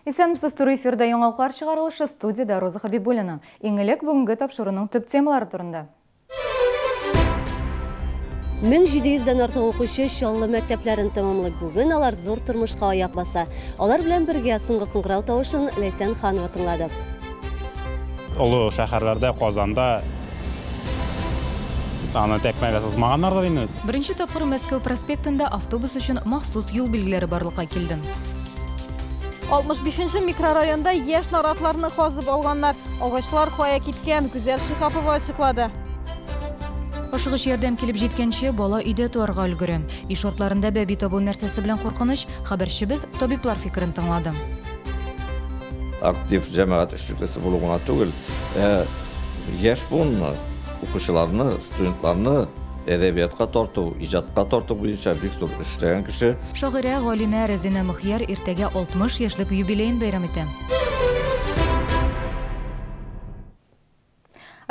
Исәнмесез, туры эфирда яңалыклар чыгарылышы, студиядә Роза Хәбибуллина. Иң элек бүгенге тапшыруның төп темалары турында. 1700 дән артык укучы Чаллы мәктәпләрен тәмамлый. Бүген алар зур тормышка аяк баса. Алар белән бергә соңгы кыңгырау тавышын Ләйсән Ханова тыңлады. Олы шәһәрләрдә, Казанда аны тәкмәгә сызмаганнардыр инде. Беренче тапкыр Мәскәү проспектында автобус өчен махсус юл билгеләре барлыкка килде. 65 нче микрорайонда яшь наратларны казып алганнар. Агачлар кая киткән, Гүзәл Шиһапова ачыклады. Ашыгыч ярдәм килеп җиткәнче, бала өйдә туарга өлгерә. Өй шартларында бәби табу нәрсәсе белән куркыныч, хәбәрчебез табиблар фикерен тыңлады. Актив җәмәгать эшлеклесе булу гына түгел, ә яшь буынны, укучыларны, студентларны әдәбиятка тарту, иҗатка тарту буенча бик зур эш эшләгән кеше. Шагыйрә, галимә Рәзинә Мөхияр иртәгә 60 яшьлек юбилеен бәйрәм итә.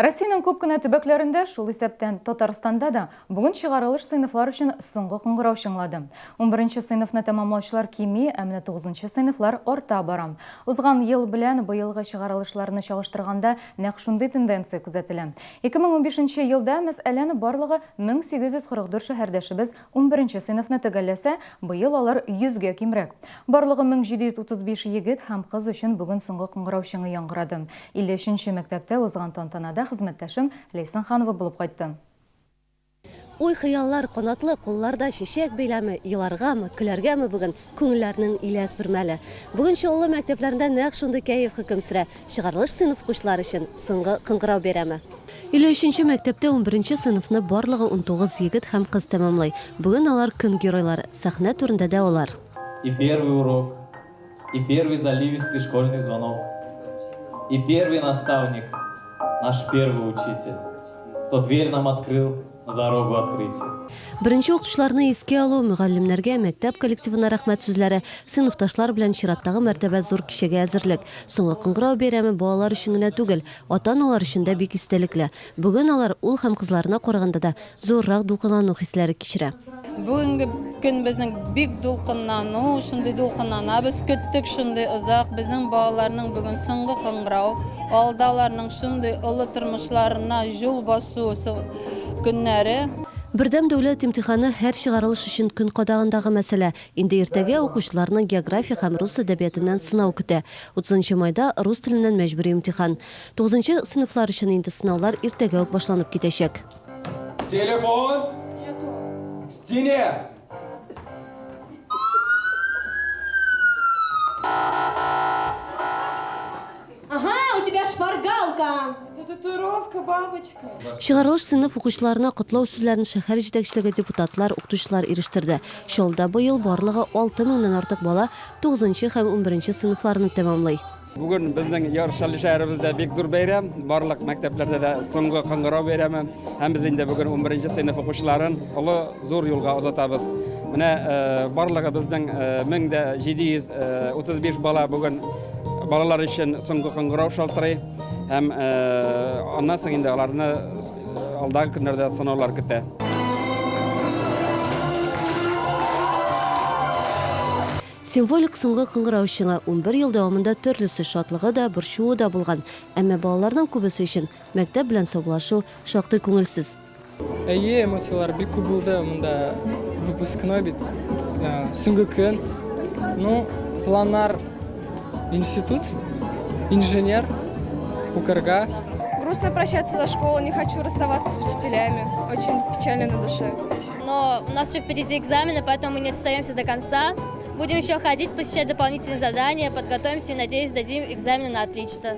Россиянең күп кенә төбәкләрендә, шул исәптән Татарстанда да, бүген чыгарылыш сыйныфлар өчен соңгы кыңгырау чыңлады. Унберенче сыйныфны тәмамлаучылар кими, ә менә тугызынчы сыйныфлар арта бара. Узган ел белән быелгы чыгарылышларны чагыштырганда нәкъ шундый тенденция күзәтелә. 2015 нче елда, мәсьәлән, барлыгы 1844 шәһәрдәшебез унберенче сыйныфны төгәлләсә, быел алар йөзгә кимрәк. Барлыгы 1735 егет һәм кыз өчен бүген соңгы кыңгырау чыңы яңгырады. 53 нче мәктәптә узган тантанада хезмәттәшем Ләйсән Ханова булып кайтты. Уй-хыяллар канатлы, кулларда чәчәк бәйләме, еларгамы, көләргәме бүген, күңелләрнең иләс бер мәле. Бүген Чаллы мәктәпләрендә нәкъ шундый кәеф хөкем сөрә. Чыгарылыш сыйныф укучылары өчен соңгы кыңгырау бәйрәме. 53 нче мәктәптә унберенче сыйныфны барлыгы 19 егет һәм кыз тәмамлый. Бүген алар көн геройлары, сәхнә түрендә дә алар. И первый урок, и первый заливистый школьный звонок, и первый наставник, наш первый учитель, кто дверь нам открыл на дорогу открытий. Беренче укытучыларны искә алу, мөгаллимнәргә, мәктәп коллективына рәхмәт сүзләре, сыйныфташлар белән чираттагы мәртәбә зур кичәгә әзерлек. Соңгы кыңгырау бәйрәме балалар өчен генә түгел, ата-аналар өчен дә бик истәлекле. Бүген алар ул һәм кызларына караганда да зуррак дулкынлану хисләре кичерә. Бүгенге көн безнең бик дулкынлану, шундый дулкынланабыз, көттек шундый озак. Безнең балаларның бүген соңгы кыңгырау, алда аларның шундый олы тормышларына җул басу көннәре. Бердәм дәүләт имтиханы һәр чыгарылыш өчен көн кадагындагы мәсьәлә. Инде иртәгә укучыларны география һәм рус әдәбиятыннан сынау көтә. Утызынчы майда рус теленнән мәҗбүри имтихан. Тугызынчы сыйныфлар өчен инде сынаулар иртәгә үк башланып китәчәк. Телефон! Стене! Ага, у тебя шпаргалка! Это татуировка, бабочка. Чыгарылыш сыйныф укучыларына котлау сүзләрен шәһәр җитәкчелеге, депутатлар, укытучылар ирештерде. Чаллыда быел барлыгы 6 меңнән артык бала тугызынчы һәм унберенче сыйныфларны тәмамлый. Бүген безнең Яр Чаллы шәһәребездә бик зур бәйрәм. Барлык мәктәпләрдә дә соңгы кыңгырау бәйрәме. Һәм без инде бүген 11 сыйныф укучыларын олы зур юлга озатабыз. Менә э, барлыгы безнең 1735 э, бала бүген балалар өчен соңгы кыңгырау шалтырый. Һәм э, аннан соң инде аларны алдагы көннәрдә сынаулар көтә. Символик соңгы кыңгырау чыңы 11 ел дәвамында төрлесе, шатлыгы да, борчуы да булган. Әмма балаларның күбесе өчен мәктәп белән саубуллашу шактый күңелсез. Әйе, эмоцияләр бик күп булды. Монда выпускной бит, соңгы көн. Ну, планнар институт, инженер, укырга. Грустно прощаться со школой, не хочу расставаться с учителями. Очень печально на душе. Но у нас еще впереди экзамены, поэтому мы не расстаемся до конца. Будем еще ходить, посещать дополнительные задания, подготовимся и, надеюсь, сдадим экзамены на отлично.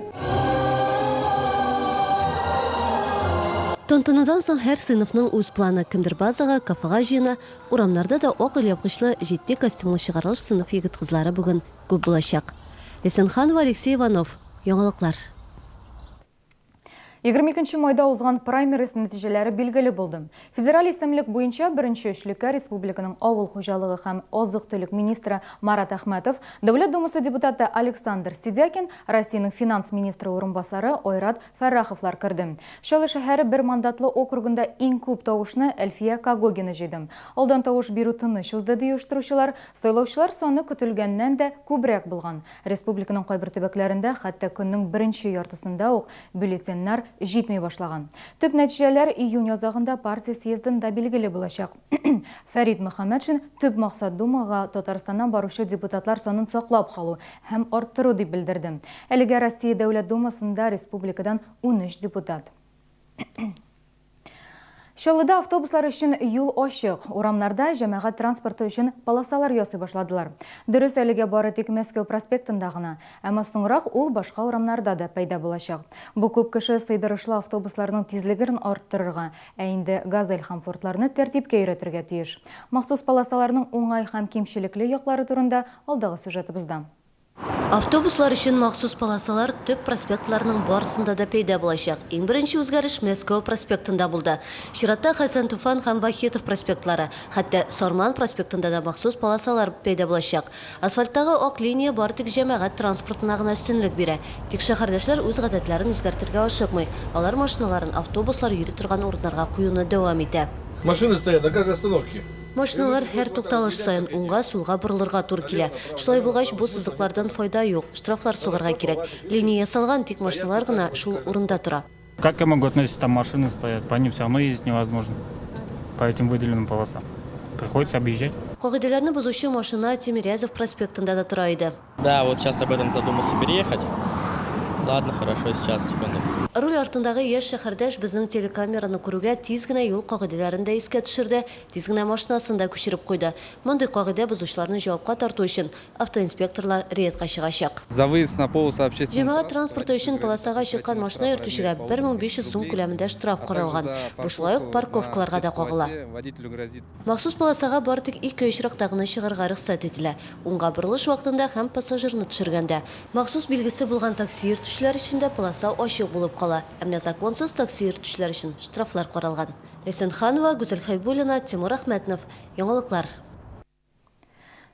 Тантанадан соң һәр сыйныфның үз планы, кемдер базага, кафега җыена, урамнарда да ак элъяпкычлы, җитди костюмлы чыгарылыш сыйныф егет-кызлары бүген күп булачак. Ләйсән Ханова, Алексей Иванов. Яңалыклар. 22 майда узган праймериз нәтиҗәләре билгеле булды. Федераль исемлек буенча беренче өчлеккә республиканың авыл хуҗалыгы һәм азык-төлек министры Марат Әхмәтов, Дәүләт Думасы депутаты Александр Сидякин, Россиянең финанс министры урынбасары Айрат Фәрраховлар керде. Чаллы шәһәре бер мандатлы округында иң күп тавышны Әлфия Когогина җыйды. Алдан тавыш бирү тыныч узды, ди оештыручылар. Сайлаучылар саны көтелгәннән дә күбрәк булган. Республиканың кайбер төбәкләрендә хәтта көннең беренче яртысында ук бюллетеньнәр җитми башлаган. Төп нәтиҗәләр июнь азагында партия съездында билгеле булачак. Фәрит Мөхәммәтшин төп максат Думага Татарстаннан баручы депутатлар санын саклап калу һәм арттыру дип белдерде. Әлегә Россия Дәүләт Думасында республикадан 13 депутат. Чаллыда автобуслар өчен юл ачык. Урамнарда җәмәгать транспорты өчен полосалар ясый башладылар. Дөрес, әлегә бары тик Мәскәү проспектында гына. Әмма соңрак ул башка урамнарда да пәйда булачак. Бу күп кеше сыйдырышлы автобусларның тизлегерн арттырырга, ә инде Газель һәм Фордларны тәртипкә өйрәтергә тиеш. Махсус полосаларның уңай һәм кимчелекле яклары турында алдагы сюжетыбызда. Автобуслар өчен махсус полосалар төп проспектларның барысында да пәйда булачак. Иң беренче үзгәреш Мәскәү проспектында булды. Чиратта Хәсән Туфан һәм Вахитов проспектлары, хәтта Сарман проспектында да махсус полосалар пәйда булачак. Асфальттагы ак линия бары тик җәмәгать транспортына гына өстенлек бирә. Тик шәһәрдәшләр үз гадәтләрен үзгәртергә ашыкмый, алар машиналарын автобуслар йөри торган урыннарга куюны дәвам итә. Машины стоят на каждой остановке. Машиналар һәр тукталыш саен уңга-сулга борылырга туры килә. Шулай булгач, бу сызыклардан файда юк, штрафлар сугарга кирәк. Линия ясалган, тик машиналар гына шул урында тора. Как я могу относиться, там машины стоят, по ним все равно ездить невозможно, по этим выделенным полосам. Приходится объезжать. Кагыйдәләрне бозучы машина Тимирязев проспектында да тора иде. Да, вот сейчас об этом задумался переехать. Ладно, хорошо, сейчас, секунду. Руль артындагы яшь шәһәрдәш безнең телекамераны күрүгә тиз генә юл кагыйдәләрен дә искә төшерде, тиз генә машинасын да күчереп куйды. Мондый кагыйдә бозучыларны җавапка тарту өчен автоинспекторлар рейдка чыгачак. За выезд на полосу общественного Җәмәгать транспорты өчен полосага чыккан машина йөртүчегә 1500 сум күләмендә штраф каралган. Бу шулай ук парковкаларга да кагыла. Водителю грозит. Махсус полосага бары тик ике очракта гына чыгарга рөхсәт ителә, уңга борылыш вакытында һәм пассажирны төшергәндә. Махсус билгесе булган такси йөртүчеләр өчен дә полоса ачык булып кала. Ә менә законсыз такси йөртүчеләр өчен штрафлар каралган. Ләйсән Ханова, Гүзәл Хәйбуллина, Тимур Әхмәтнов. Яңалыклар.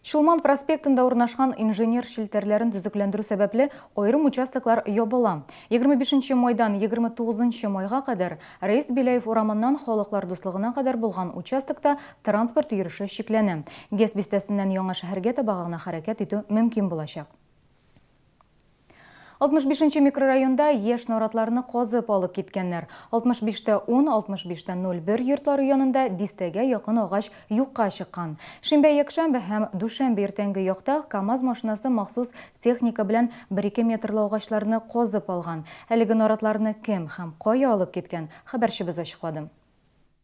Чулман проспектында урнашкан инженер челтәрләрен төзекләндерү сәбәпле, аерым участоклар ябыла. 25 нче майдан 29 нчы майга кадәр Рәис Беляев урамыннан Халыклар дуслыгына кадәр булган участокта транспорт йөреше чикләнә. ГЭС бистәсеннән Яңа шәһәргә таба гына хәрәкәт итү мөмкин булачак. 65 нче микрорайонда яшь наратларны казып алып киткәннәр. 65 тә 10, 65 тә 01 йортлары янында дистәгә якын агач юкка чыккан. Шимбә-якшәмбе һәм дүшәмбе иртәнге якта КАМАЗ машинасы махсус техника белән бер-ике метрлы агачларны казып алган. Әлеге наратларны кем һәм кая алып киткән, хәбәрчебез ачыклады.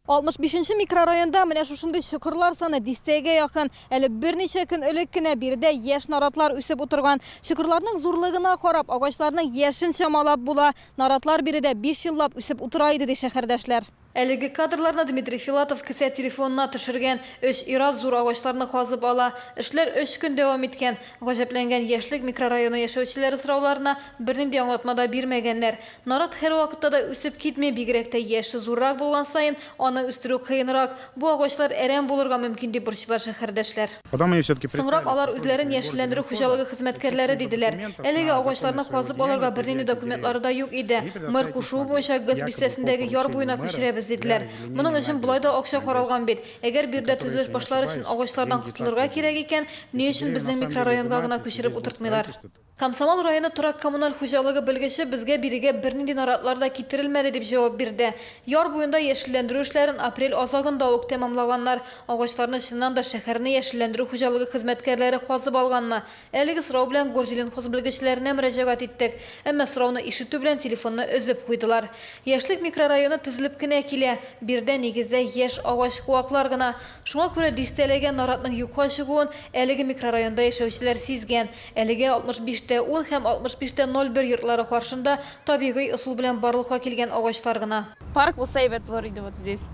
65 нче микрорайонда менә шушындый чокырлар саны дистәгә якын. Әле берничә көн элек кенә биредә яшь наратлар үсеп утырган. Чокырларның зурлыгына карап, агачларның яшен чамалап була. Наратлар биредә биш еллап үсеп утыра иде, ди шәһәрдәшләр. Әлеге кадрларны Дмитрий Филатов кесә телефонына төшергән. Өч ир-ат зур агачларны казып ала. Эшләр өч көн дәвам иткән. Гаҗәпләнгән Яшьлек микрорайоны яшәүчеләре сорауларына бернинди аңлатма да бирмәгәннәр. Нарат һәрвакытта да үсеп китми, бигрәк тә яше зуррак булган саен, аны үстерү кыенрак. Бу агачлар әрәм булырга мөмкин, дип борчыла шәһәрдәшләр. Соңрак алар үзләрен яшелләндерү хуҗалыгы хезмәткәрләре диделәр. Әлеге агачларны казып алырга бернинди документлары да юк иде. Мэр кушуы буенча ГЭС бистәсендәге яр буена күчерәбез, диделәр. Моның өчен болай да акча каралган бит. Әгәр биредә төзелеш башлар өчен агачлардан котылырга кирәк икән, ни өчен безнең микрорайонга гына күчереп утыртмыйлар? Комсомол районы торак-коммуналь хуҗалыгы белгече безгә бирегә бернинди наратлар да китерелмәде дип җавап бирде. Яр буенда яшелләндерү эшләрен апрель азагында ук тәмамлаганнар. Агачларны чыннан да шәһәрне яшелләндерү хуҗалыгы хезмәткәрләре казып алганмы? Әлеге сорау белән Горзеленхоз белгечләренә мөрәҗәгать иттек. Әмма сорауны ишетү белән телефонны өзеп куйдылар. Яшьлек микрорайоны төзелеп кенә килә. Биредә нигездә яшь агач-куаклар гына. Шуңа күрә дистәләгән наратның юкка чыгуын әлеге микрорайонда яшәүчеләр сизгән. Әлегә 65 тә 10 һәм 65 тә 01 йортлары каршында табигый ысул белән барлыкка килгән агачлар гына. Парк булса әйбәт булыр иде вот здесь.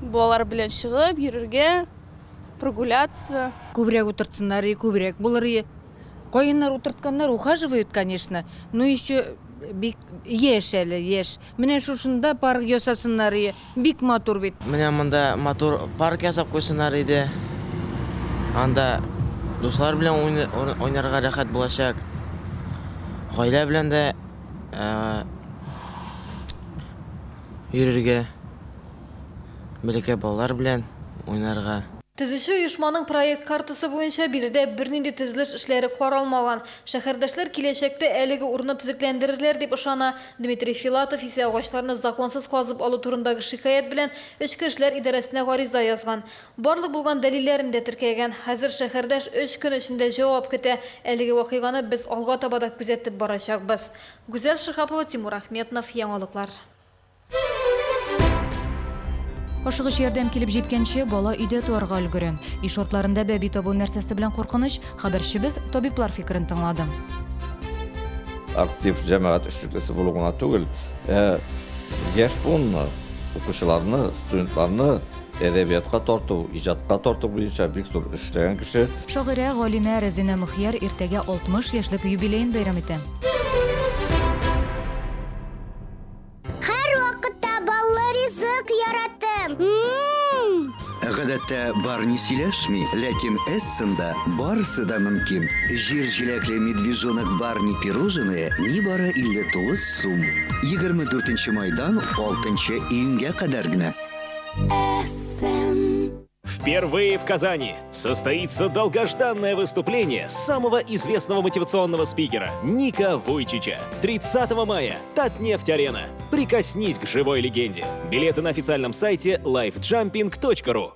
Балалар белән чыгып йөрергә, прогуляться. Күбрәк утыртсыннар и, күбрәк булыр и. Каеннар утыртканнар, ухаживают, конечно, но еще. бик яшь әле, яшь. Менә шушында парк ясасыннар ие, бик матур бит. Менә монда матур парк ясап куйсыннар иде. Анда дуслар белән уйнарга рәхәт булачак. Гаилә белән дә йөрергә, бәләкәй балалар белән уйнарга. Төзүче оешманың проект картасы буенча биредә бернинди төзелеш эшләре каралмаган. Шәһәрдәшләр киләчәктә әлеге урынны төзекләндерерләр дип ышана. Дмитрий Филатов исә агачларны законсыз казып алу турындагы шикаять белән Эчке эшләр идарәсенә гариза язган. Барлык булган дәлилләрен дә теркәгән. Хәзер шәһәрдәш өч көн эчендә җавап көтә. Әлеге вакыйганы без алга таба да күзәтеп барачакбыз. Гүзәл Шиһапова, Тимур Ахметнов, Яңалыклар. Ашыгыч ярдәм килеп җиткәнче, бала өйдә туарга өлгерә. Өй шартларында бәби табу нәрсәсе белән куркыныч? Хәбәрчебез табиблар фикерен тыңлады. Актив җәмәгать эшлеклесе булу гына түгел, ә яшь буынны, укучыларны, студентларны әдәбиятка тарту, иҗатка тарту буенча бик зур эш эшләгән кеше. Шагыйрә, галимә Рәзинә Мөхияр иртәгә 60 яшьлек юбилеен бәйрәм итә. Һәрвакытта баллы ризык яраттым. Ммм. Гадәттә Барни сөйләшми, ләкин Эссенда барысы да мөмкин. Җир җиләкле Медвежонок Барни пирожные нибары 59 сум. 24 нче майдан 6 нчы июньгә кадәр генә. Эссен. Впервые в Казани состоится долгожданное выступление самого известного мотивационного спикера Ника Вуйчича. 30 мая Татнефть-Арена. Прикоснись к живой легенде. Билеты на официальном сайте lifejumping.ru.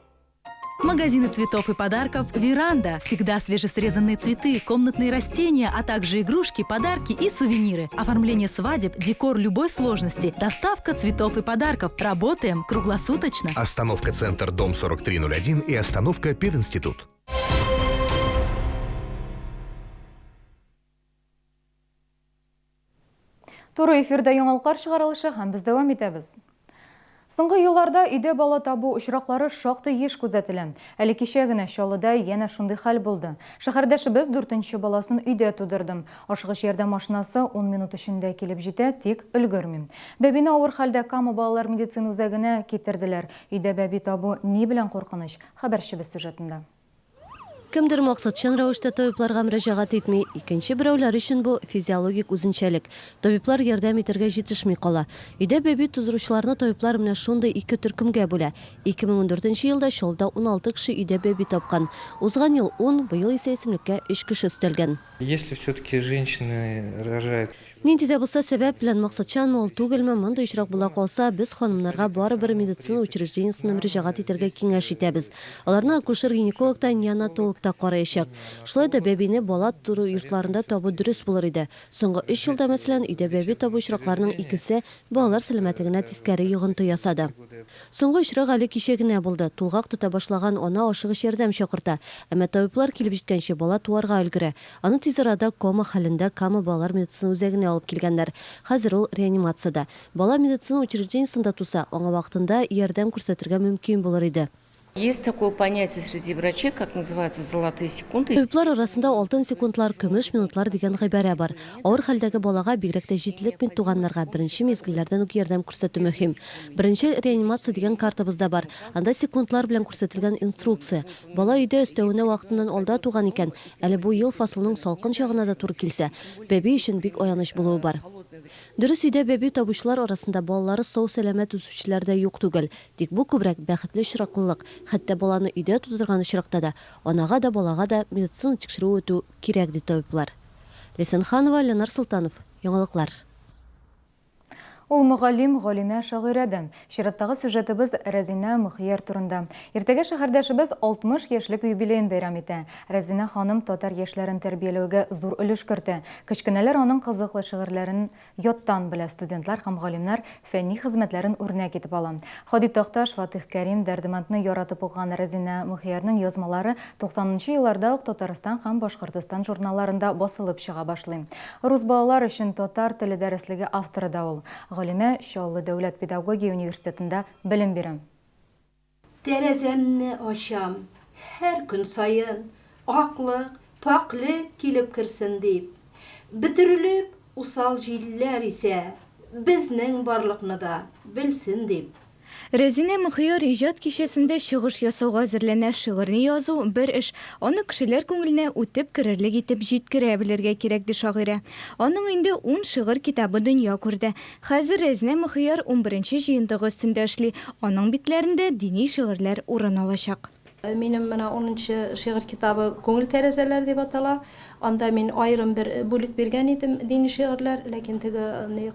Магазины цветов и подарков «Веранда». Всегда свежесрезанные цветы, комнатные растения, а также игрушки, подарки и сувениры. Оформление свадеб, декор любой сложности, доставка цветов и подарков. Работаем круглосуточно. Остановка «Центр», дом 4301 и остановка «Пединститут». Туры эфирда яңалыклар чыгарылышы һәм без дәвам итәбез. Соңгы елларда өйдә бала табу очраклары шактый еш күзәтелә. Әле кичә генә Чаллыда янә шундый хәл булды. Шәһәрдәшебез дүртенче баласын өйдә тудырды. Ашыгыч ярдәм машинасы ун минут эчендә килеп җитә, тик өлгерми. Бәбине авыр хәлдә Кама балалар медицина үзәгенә китерделәр. Өйдә бәби табу ни белән куркыныч? Хәбәрчебез сюжетында. Кемдер максатчан рәвештә табибларга мөрәҗәгать итми, икенче берәүләр өчен бу, физиологик үзенчәлек. Табиблар ярдәм итәргә җитешми кала. Өйдә бәби тудыручыларны табиблар менә шундый ике төркемгә бүлә. 2014 нче елда Чаллыда 16 кеше өйдә бәби тапкан. Узган ел, ун, быел исә исемлеккә өч кеше өстәлгән. Если все-таки женщины рожают. Нинди дә булса сәбәп белән, максатчанмы ул, түгелме, мондый очрак була калса, без ханымнарга барыбер медицина учреждениесенә мөрәҗәгать итәргә киңәш итәбез. Аларны акушер-гинеколог та, неонатолог та караячак. Шулай да бәбине бала тудыру йортларында табу дөрес булыр иде. Соңгы өч елда, мәсәлән, өйдә бәби табу очракларының икесе балалар сәламәтлегенә тискәре йогынты ясады. Соңгы очрак әле кичә генә булды. Тулгак тота башлаган ана ашыгыч ярдәм чакырта. Әмма табиблар килеп җиткәнче бала туарга өлгерә. Аны тиз арада кома хәлендә Кама балалар медицина үзәгенә алып килгәннәр. Хәзер ул реанимациядә. Бала медицина учреждениесендә туса, аңа вакытында ярдәм күрсәтергә мөмкин булыр иде. Есть такое понятие среди врачей, как называется золотые секунды. Табиблар арасында алтын секундлар, көмеш минутлар дигән гыйбарә бар. Авыр хәлдәге балага, бигрәк тә җитлекми туганнарга, беренче мизгелләрдән үк ярдәм күрсәтү мөһим. Беренчел реанимация дигән картабыз да бар. Анда секундлар белән күрсәтелгән инструкция. Бала өйдә, өстәвенә вакытыннан алда туган икән, Әле бу ел фасылының салкын чагына да туры килсә, бәби өчен бик аяныч булуы бар. Дөрес, өйдә бәби табучылар арасында балалары сау-сәламәт үсүчеләр дә юк түгел. Тик бу күбрәк бәхетле очраклылык, хәтта баланы өйдә тудырган очракта да, анага да, балага да медицина тикшерүе үтү кирәк, ди табиблар. Ләйсән Ханова, Ленар Солтанов, Яңалыклар. Ул мөгаллим, галимә, шагыйрә дә. Чираттагы сюжетыбыз Рәзинә Мөхияр турында. Иртәгә шәһәрдәшебез 60 яшьлек юбилеен бәйрәм итә. Рәзинә ханым татар яшьләрен тәрбияләүгә зур өлеш кертә. Кечкенәләр аның кызыклы шигырьләрен яттан белә, студентлар һәм галимнәр фәнни хезмәтләрен үрнәк итеп ала. Һади Такташ, Фатыйх Кәрим, Дәрдемәндне яратып укыган Рәзинә Мөхиярнең язмалары 90 нчы елларда ук Татарстан һәм Башкортостан журналларында басылып чыга башлый. Рус балалар өчен татар теле дәреслеге авторы да ул. Галимә Чаллы дәүләт педагогия университетында белем бирә. Тәрәзәмне ачам һәр көн саен, Аклык, пакьлек килеп керсен дип. Бөтерелеп. Усал җилләр исә, безнең барлыкны да белсен дип. Рәзинә Мөхияр иҗат кичәсендә чыгыш ясауга әзерләнә. Шигырьне язу, бер эш, аны кешеләр күңеленә үтеп керерлек итеп җиткерә белергә кирәк, ди шагыйрә. Аның инде ун шигырь китабы дөнья күрде. Хәзер Рәзинә Мөхияр унберенче җыентыгы өстендә эшли, аның битләрендә дини шигырьләр урын алачак. Минем менә унынчы шигырь китабы Күңел тәрәзәләре дип атала. Анда мин аерым бер бүлек биргән идем, дини шигырьләр, ләкин теге ни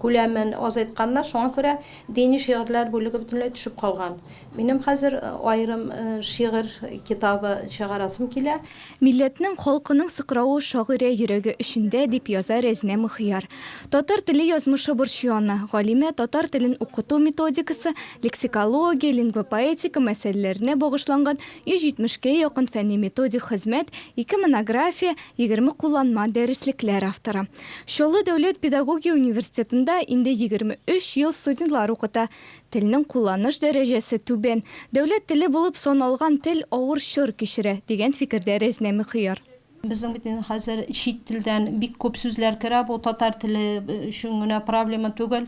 күләмен азайтканнар, шуңа күрә дини шигырьләр бүлеге бөтенләй төшеп калган. Минем хәзер аерым шигырь китабы чыгарасым килә. Милләтнең, халкының сыкравы шагыйрә йөрәге эчендә, дип яза Рәзинә Мөхияр. Татар теле язмышы борчый аны. Галимә татар телен укыту методикасы, лексикология, лингвопоэтика мәсьәләләренә багышланган 170 кә якын фәнни-методик хезмәт, ике монография, 20 кулланма, дәреслекләр авторы. Чаллы дәүләт педагогия университетында инде 23 ел студентлар укыта. Телнең кулланыш дәрәҗәсе түбән. Дәүләт теле булып саналган тел авыр чор кичерә, дигән фикердә Рәзинә Мөхияр. Безнең бит инде хәзер чит телдән бик күп сүзләр керә, бу татар теле өчен генә проблема түгел.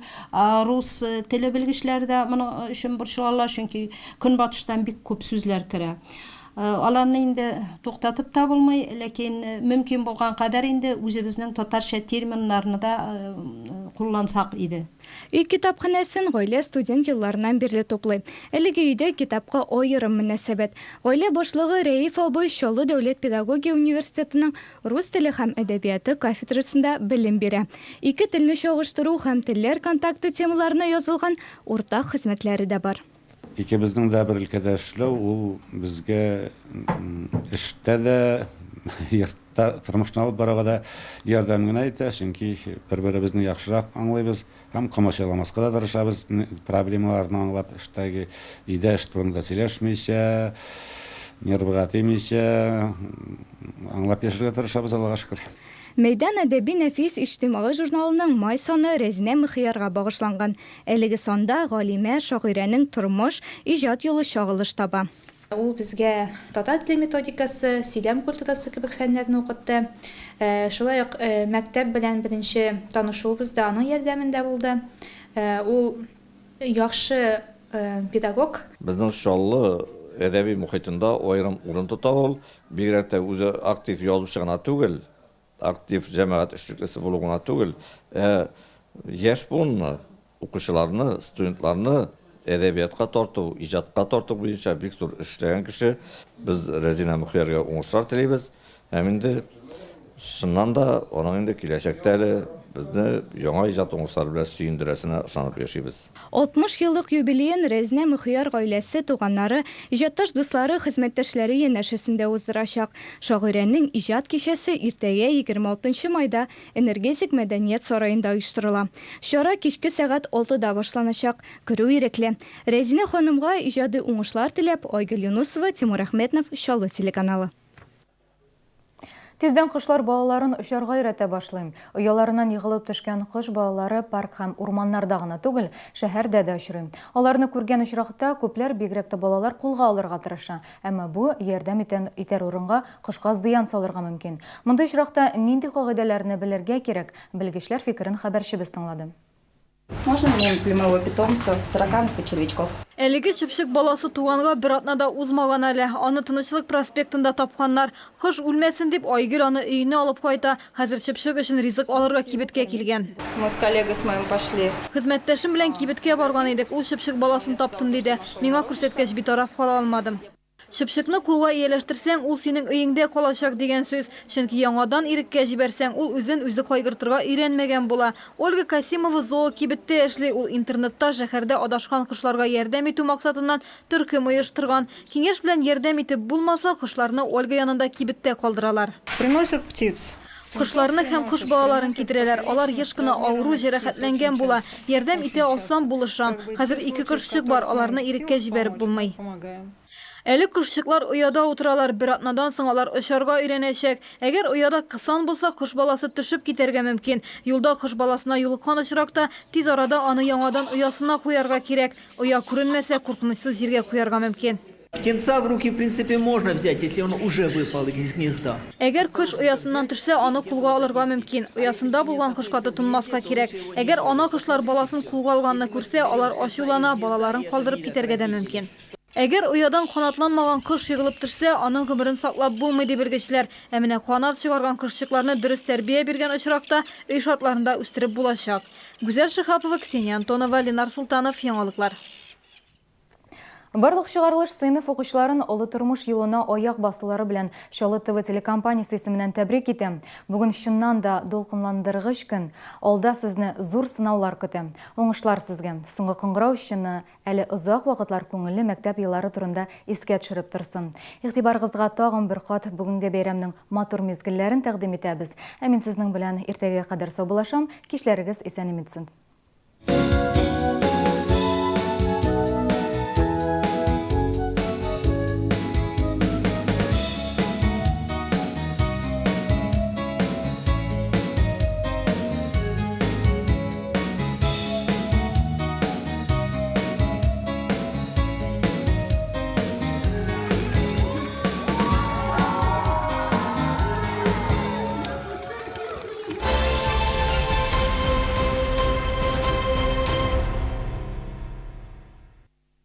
Рус теле белгечләре дә моның өчен борчылалар, чөнки көнбатыштан бик күп сүзләр керә. Аларны инде туктатып та булмый, ләкин мөмкин булган кадәр инде үзебезнең татарча терминнарны да куллансак иде. Өй китапханәсен гаилә студент елларыннан бирле туплый. Әлеге өйдә китапка аерым мөнәсәбәт. Гаилә башлыгы Рәиф абый Чаллы дәүләт педагогия университетының рус теле һәм әдәбияты кафедрасында белем бирә. Ике телне чагыштыру һәм телләр контакты темаларына язылган уртак хезмәтләре дә бар. Икебезнең дә бер өлкәдә эшләү, ул безгә эштә дә, йортта тормышны алып баруга да ярдәм генә итә, чөнки бер-беребезне яхшырак аңлыйбыз һәм комачауламаска да тырышабыз, проблемаларны аңлап, эштәге, өйдә эш турында сөйләшмичә, нервыга тимичә, аңлап яшәргә тырышабыз, Аллага шөкер. Мәйдан әдәби-нәфис иҗтимагый журналының май саны Рәзинә Мөхиярга багышланган. Әлеге санда галимә, шагыйрәнең тормыш, иҗат юлы чагылыш таба. Ул безгә татар теле методикасы, сөйләм культурасы кебек фәннәрне укытты. Шулай ук мәктәп белән беренче танышуыбыз да аның ярдәмендә булды. Ул яхшы педагог. Безнең Чаллы әдәби мохитында аерым урын тота ул. Бигрәк тә үзе актив язучы гына түгел, актив җәмәгать эшлеклесе булу гына түгел, ә яшь буынны, укучыларны, студентларны әдәбиятка тарту, иҗатка тарту буенча бик зур эш эшләгән кеше. Без Рәзинә Мөхияргә уңышлар телибез. Һәм инде чыннан да аның инде киләчәктә әле безне яңа иҗат уңышлары белән сөендерәсенә ышанып яшибез. 60 еллык юбилеен Рәзинә Мөхияр гаиләсе, туганнары, иҗатташ дуслары, хезмәттәшләре янәшәсендә уздырачак. Шагыйрәнең иҗат кичәсе иртәгә, 26 нчы майда, Энергетик мәдәният сараенда оештырыла. Чара кичке сәгать алтыда башланачак. Керү ирекле. Рәзинә ханымга иҗади уңышлар теләп, Айгөл Юнысова, Тимур Әхмәтнов, Чаллы телеканалы. Тиздән кошлар балаларын очарга өйрәтә башлый. Ояларыннан егылып төшкән кош балалары парк һәм урманнарда гына түгел, шәһәрдә дә очрый. Аларны күргән очракта, күпләр, бигрәк тә балалар кулга алырга тырыша. Әмма бу, ярдәм итән итәр урынга, кошка зыян салырга мөмкин. Мондый очракта нинди кагыйдәләрне белергә кирәк? Белгечләр фикерен хәбәрчебез тыңлады. Можно мне для моего питомца тараканов и червячков? Әлеге чыпчык баласы туганга бер атна да узмаган әле. Аны Тынычлык проспектында тапканнар. Кош үлмәсен дип, Айгөл аны өенә алып кайта. Хәзер чыпчык өчен ризык алырга кибеткә килгән. Мы с коллегой с моим пошли. Хезмәттәшем белән кибеткә барган идек, ул чыпчык баласын таптым, диде. Миңа күрсәткәч, битараф кала алмадым. Чыпчыкны кулга ияләштерсәң, ул синең өеңдә калачак дигән сүз. Чөнки яңадан иреккә җибәрсәң, ул үзен үзе кайгыртырга өйрәнмәгән була. Ольга Касимова зоокибеттә эшли. Ул интернетта шәһәрдә адашкан кошларга ярдәм итү максатыннан төркем оештырган. Киңәш белән ярдәм итеп булмаса, кошларны Ольга янында кибеттә калдыралар. Приносят птиц. Кошларны һәм кош балаларын китерәләр. Алар еш кына авыру, җәрәхәтләнгән була. Ярдәм итә алсам, булышам. Хәзер ике кошчык бар, аларны иреккә җибәреп булмый. Әле кошчыклар ояда утыралар, бер атнадан соң алар очарга өйрәнәчәк. Әгәр ояда кысан булса, кош баласы төшеп китәргә мөмкин. Юлда кош баласына юлыккан очракта, тиз арада аны яңадан оясына куярга кирәк. Оя күренмәсә, куркынычсыз җиргә куярга мөмкин. Птенца в руки, в принципе, можно взять, если он уже выпал из гнезда. Әгәр кош оясыннан төшсә, аны кулга алырга мөмкин. Оясында булган кошка тотынмаска кирәк. Әгәр ана кошлар баласын кулга алганны күрсә, алар ачулана, балаларын калдырып китәргә дә мөмкин. Әгәр оядан канатланмаган кош егылып төшсә, аның гомерен саклап булмый, ди белгечләр. Ә менә канат чыгарган кошчыкларны дөрес тәрбия биргән очракта, өй шартларында үстереп булачак. Гүзәл Шиһапова, Ксения Антонова, Ленар Солтанов, Яңалыклар. Барлык чыгарылыш сыйныф укучыларын олы тормыш юлына аяк басулары белән Чаллы ТВ телекомпаниясе исеменнән тәбрик итәм. Бүген чыннан да дулкынландыргыч көн. Алда сезне зур сынаулар көтә. Уңышлар сезгә. Соңгы кыңгырау чыны әле озак вакытлар күңелле мәктәп еллары турында искә төшереп торсын. Игътибарыгызга тагын бер кат бүгенге бәйрәмнең матур мизгелләрен тәкъдим итәбез. Ә мин сезнең белән иртәгәгә кадәр саубуллашам. Кичләрегез исән-имин үтсен.